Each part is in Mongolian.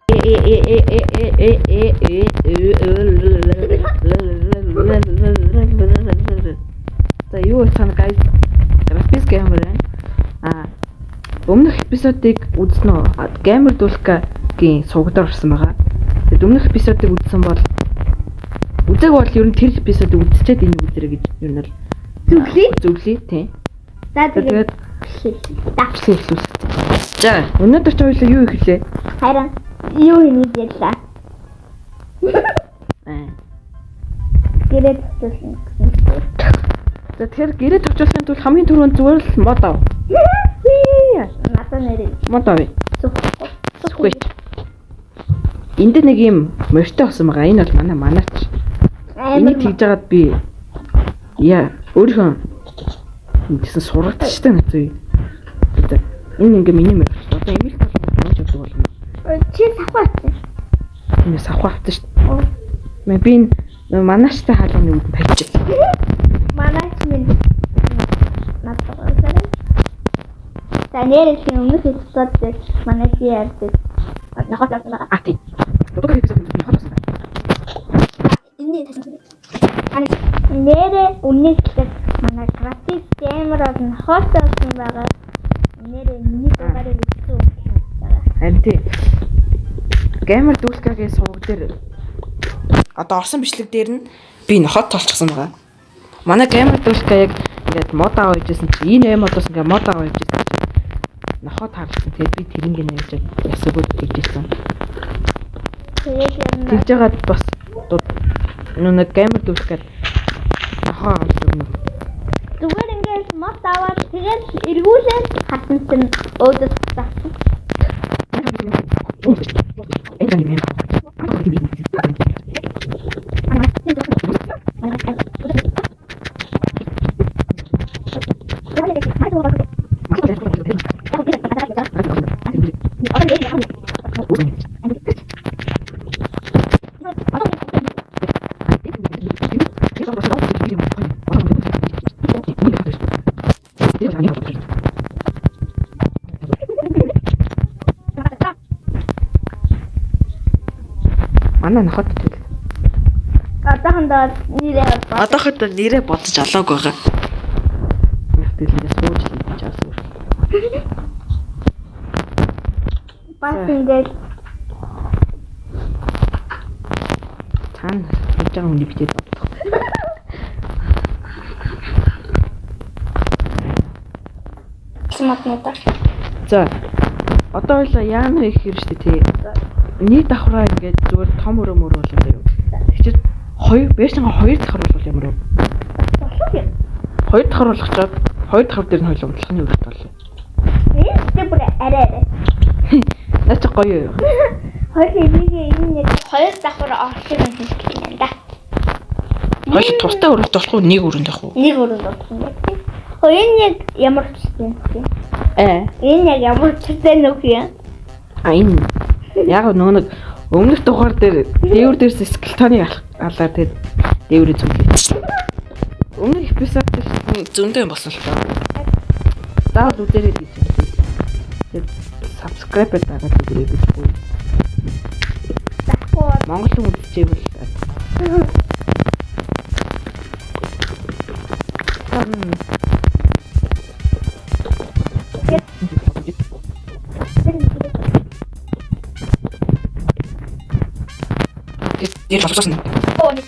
Э э э э э э. За юу яцгаана guys? Graphics gamer байна. А өмнөх эпизодыг үзсэн үү? Gamer Dulka-гийн сувгадаар орсон байгаа. Тэгэд өмнөх эпизодыг үзсэн бол үзег бол ер нь тэр эпизодыг үзчихэд энийг үзэрэй гэж ер нь бол Зөвлөе. зөвлөе тийм. За тэгээд Тэгээд бичлэг эхлүүлсэн. За өнөөдөр ч хоёлаа юу ихлээ? Харин юу хийж ярьлаа? Аа. Гэрээ зохицуулна гэсэн. За тэгэхээр гэрээ товчуулахын тулд хамгийн түрүүнд зүгээр л мод ав. Надад нэрээ Мод авъя. зүхгүй. Сүхгүй. Энд дээр нэг юм морьтой болсон байгаа. Энэ бол манай манаач. Энийг тэгж жагаад би яа өөрийнхөө гэсэн сургагдчихтай нацгүй. За энэ ингээ миний морь болчихсон. Одоо эмэлт бол болж явдаг болно. Чи савхаа авсан. Энэ савхаа авсан шүү дээ. Мэ би энэ манаачтай хаалганы үд тавьчих. Манаач минь надад уусаарай. За нэрээ өмнөх эпизод дээр манай чи ярьдаг. Нохот авсан байгаа. А тий. Одоо эпизод нохот болсон байна. Энэний тасан. Нэрээ өмнөх эпизод манай график геймер бол нохот авсан байгаа. Нэрээ миний дугаарыг үзсэн юм байна. Харин тий. Геймер Дүүлкагийн сувг дээр одоо орсон бичлэг дээр нь би нохот толчихсан байгаа. Манай геймер Дүүлка яг ингээд мод аваа гэжсэн чи энэ модоос ингээд мод аваа гэжсэн чи нохот харлсан. Тэгээд би тэрнгээ нэрж ясаагүй тэгжсэн. Тэгээд ер нь Тэгж жагаад бас нэг геймер Дүүлкад нохоо авч өгнө. зүгээр ингээд мод аваад тэгээд эргүүлээд хатан чинь өөдөөс татсан. Манай нохот тэгэл. Одоохондоо нэрээ бод. Одоохондоо нэрээ бодож олоог байгаа. Яг тэгэл ингэ сууж л идэж авсан. Бас ингээд Цаана хийж байгаа хүний битээд бодох. моднуудаар. За. Одоо ойлоо яана их хэрэг штэ тий. Нэг давхраа ингээд зүгээр том өрөө мөрөө болоо юу. Тэгчээд хоёр байшингаа хоёр давхар болвол ямар вэ? Болох юм. Хоёр давхар болгочоод хоёр давхар дээр нь хоёул унтлахны өрөөт боллоо. Энэ бүр арай арай. Наа чи гоё юу? Хоёр энийг энэ нэг хоёр давхар орчих юм шиг юм да. Хоёр тустай өрөөт болох уу? Нэг өрөөнд байх уу? Нэг өрөөнд болох юм байна. Хөө энэ яг ямар учиртай нөх юм? Ээ. Энэ яг ямар учиртай нөх юм? А энэ яг нөгөө нэг өмнөх дугаар дээр дээвэр дээрс скелетоныг алаад тэгээд дээврээ зүглээ. Өмнөх эпизод дээр зөндөө юм болсон л доо. Заавал үзээрэй гэж байна. Тэгээд subscribe дараад үзээрэй гэж буй. Дахгүй. Монгол хүн үзчихвэл Тэр болсон. Оо нэг.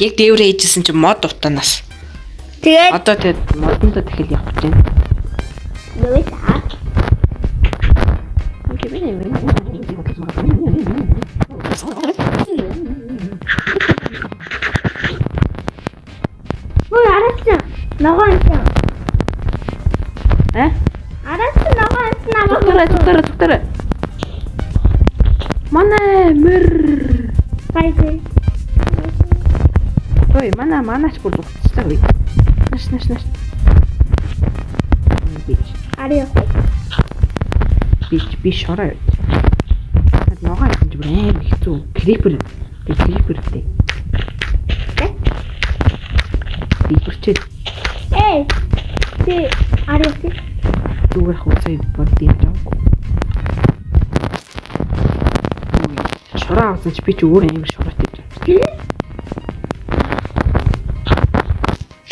Яг дээврээ хийжсэн чинь мод утанаас. Тэгээд Одоо тэгээд модондоо дахил явах гэж байна. юу та? Мөн араасан ногоон юм. Аа? Араасан ногоон юм намайг. Зүгтэрэ зүгтэрэ зүгтэрэ. Манай мөр. Баяр. Ой, манай манаач бүр зүгтчихлаа үе. Наш наш наш. Бич. Ари явах. Би шороо явж. Ногоо юм чи бүр амар хэцүү. Creeper. Би creeper-тэй. Creeper чи. Эй. Чи арай чи. Зүгээр хуцаа бодсон юм жаагүй. Шороо авсан чи би чи өөр амар шороотой юм.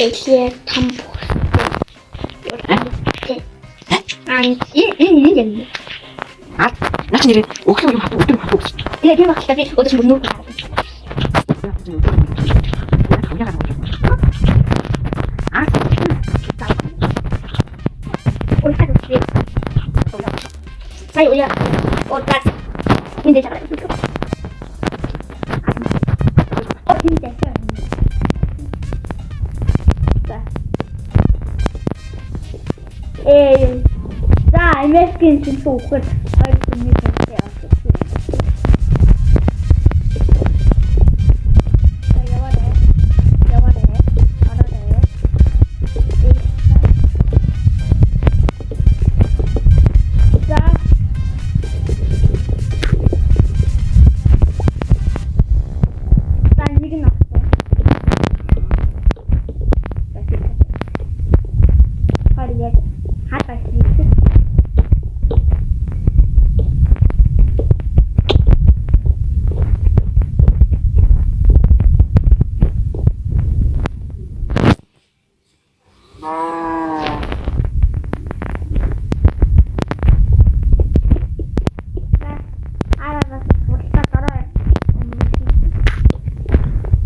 Бэлээ том бүх. Аа энэ юм. Аа наач нэрээ өглөө юм хатуу өдөр хатуу гэж. Тэгээ тийм багтлаа би өдөр бүр нүр. Сая уяа. Отак. Энд дээр. За, MSG-ийн шинжлэх үхээр хоёр хүний төвтэй авсан. За, яваарай. Яваарай. Ороорой. За. За, нэг нь авсан. За, хоёр яг хаад хийсэн.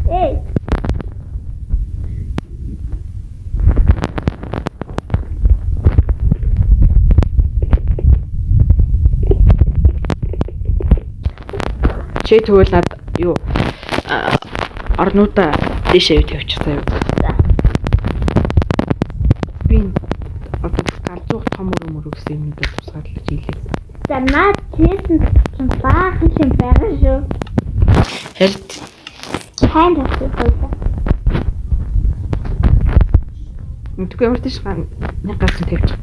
Эй. Чи тэгвэл над юу орнуудаа дээшээ юу тавьчих заяа. Би одоо галзуух том өрөө мөрөө гэсэн юмнуудаа тусгаарлаж ийлээ. За наад чийсэн чинь баахан шим байгаа шүү. Харин Сайн тавьчих хоёлаа. Мэдгүй ямар тийш нэг галзуу тавьчих.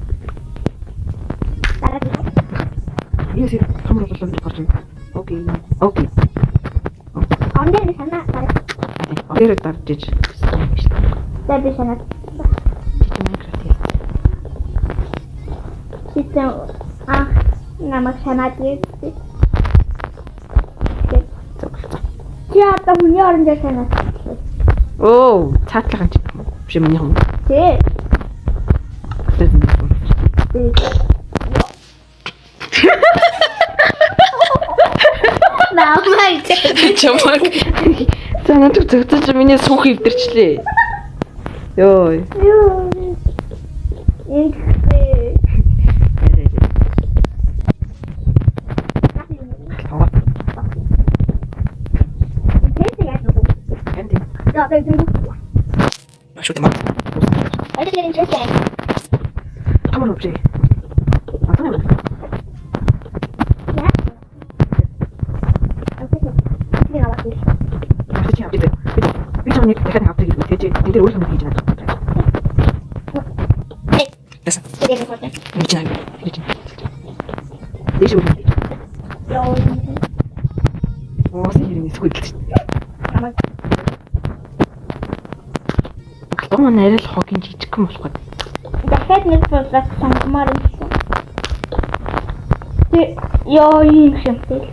Яс том өрөө болоод гарч байна. Окей. Окей. Он дээр би санаа дараа. Тэр дарж иж. За би санаа. Чи Minecraft яа. Чи анх намайг санаад ирсэн. Чи одоо хүний орон дээр санаад. Оо, цаатлах юм чи. Биш миний юм. Тий. Намайг Чамаг. За надад зөгтөж миний сүүх эвдэрчлээ. Йой. Юу. Ингэсэн. Шүү дээ. Том руу бий. Одоо юм. Би чи авч ирээ. Би чам нэг дахиад авдаг гэж тэгэж энэ дээр өөр юм хийж надад. Тэс. Би чи авч. Би чи. Дэш үү. Йоо. Оо, хэрэг сүхэл шүү дээ. Алтан маань арай л хогийн жижигхэн болох гээд. Дахиад нэг блок сонгомоор юмсан. Тэ ёо юм шимтэл.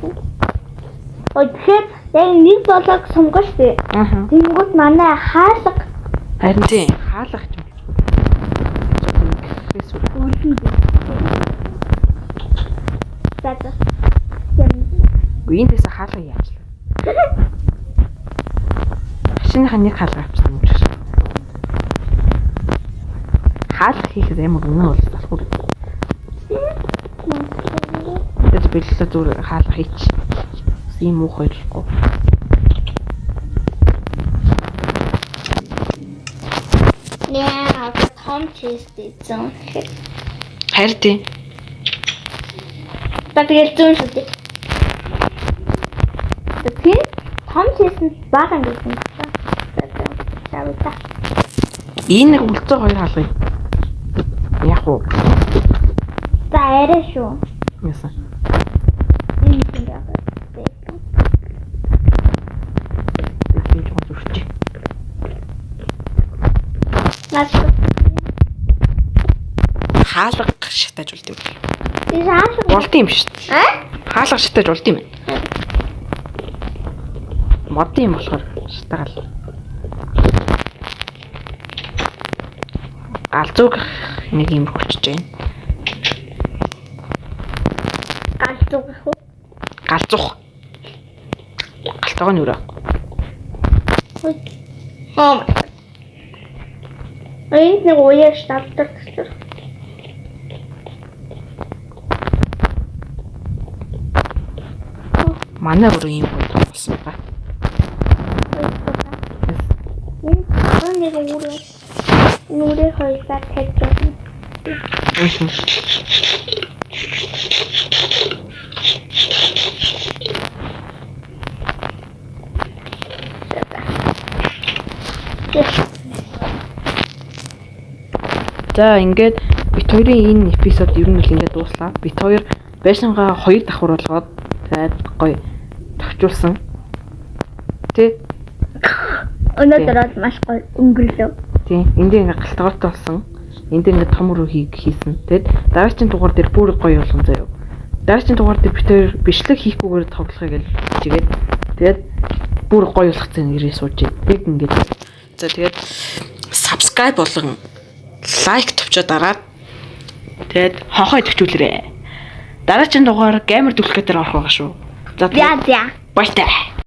Ой тэгэхээр яг нэг блок сонгоо шүү дээ. Аа. Тэнгүүт манай хаалга Харин тийм хаалга ч юм. үлдэн. За за. Үгүй эндээс хаалга яачлаа. Шинийхэн нэг хаалга авчихсан юм шиг. Хаалга хийхэд ямар үнэ бол залхуу. Тэгээд бэлгэлээ зүгээр хаалга хийч. Ийм муу хоёрлохгүй. Наа том чист эзэн. Харин тийм. Та тэгэл зүүн шүү дээ. Тэгэхээр том чист нь бага гэсэн. За за. За. Энэ нэг үлдсэн хоёр хаалга. Яг уу. За арай шүү. Яасан. Энэ юм яа. Би жоохон зүрчээ. Наас. Хаалга шатааж болд юм. Би хаалга. Болд юм шүү. А? Хаалга шатааж болд юм байна. Модын юм болохоор шатаагаал. Галзууг нэг юм хүчж байна. Галзуу гэх үү? Галзуух. Галтгоо нь өрөө. Oh my god. Энд нэг уяа штабтар төсөр. Манай өрөө ийм гоё болсон байгаа. Энэ нэг үрээ. Нүрээ хоёлаа тавьж байна. За ингээд бит хоёрын энэ эпизод ер нь л ингээд дууслаа. Бит хоёр байшингаа хоёр давхар болгоод тэгээд гоё тохижуулсан. Тэ? Өнөөдөр бол маш гоё өнгөрлөө. Тийм. Энд дээр ингээд галтгоотой болсон. Энд дээр ингээд том өрөө хийсэн. Тэгэд дараагийн дугаар дээр бүр гоё болгон заяа. Дараагийн дугаар дээр бит хоёр бичлэг хийхгүйгээр тоглохыг л чигээд тэгээд бүр гоё болох зэн ирээ сууж байна. Яг ингээд. За тэгээд subscribe болон лайк товчоо дараад тэгээд хонхоо идэвхжүүлээрэй. Дараагийн дугаар геймер дүлхгээ дээр орох байгаа шүү. За За за. баяртай.